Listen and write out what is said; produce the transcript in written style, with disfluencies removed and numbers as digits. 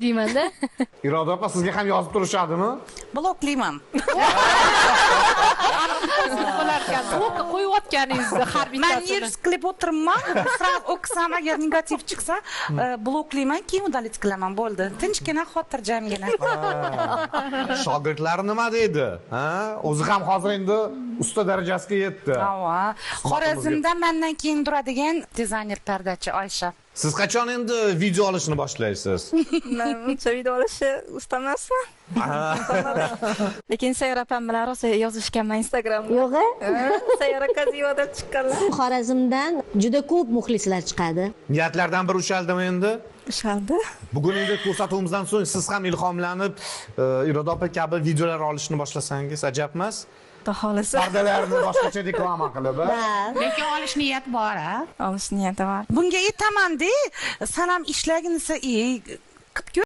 Deymanda. Iroda opa, sizga ham yozib turishadimi? Bloklayman. Bo'larkan blokka qo'yayotganingizni har Man bittasini. Nerv qilib o'tiribman, сразу o'qisam, agar negativ chiqsa, bloklayman, keyin удалить qilaman, bo'ldi, tinchgina, xotirjamgina. Shogirdlari nima deydi, ha? O'zi ham hozir endi usta darajasiga yetdi. Ava, Xorazmda mandan keyin turadigan dizayner pardachi Oysha. Siz qachon endi video olishni boshlaysiz? Man uncha video olishni usta emasman. Lekin Sayyora opam bilan rosa yozishganman Instagramda. Yo'q. Sayyora Kaziyeva deb chiqqanlar. Xorazmdan juda ko'p muxlislar chiqadi. Niyatlardan biri ushaldimi endi? Ushaldi. Bugun endi ko'rsatuvimizdan so'ng siz ham ilhomlanib, Iroda opa kabi videolar olishni boshlasangiz ajab emas. Xudo xohlasa. Pardalarni boshqacha reklama qilib, a? Lekin olish niyat bor, a? Olish niyati bor. Bunga aytamanda, san ham ishlagin desa, qilib ko'r.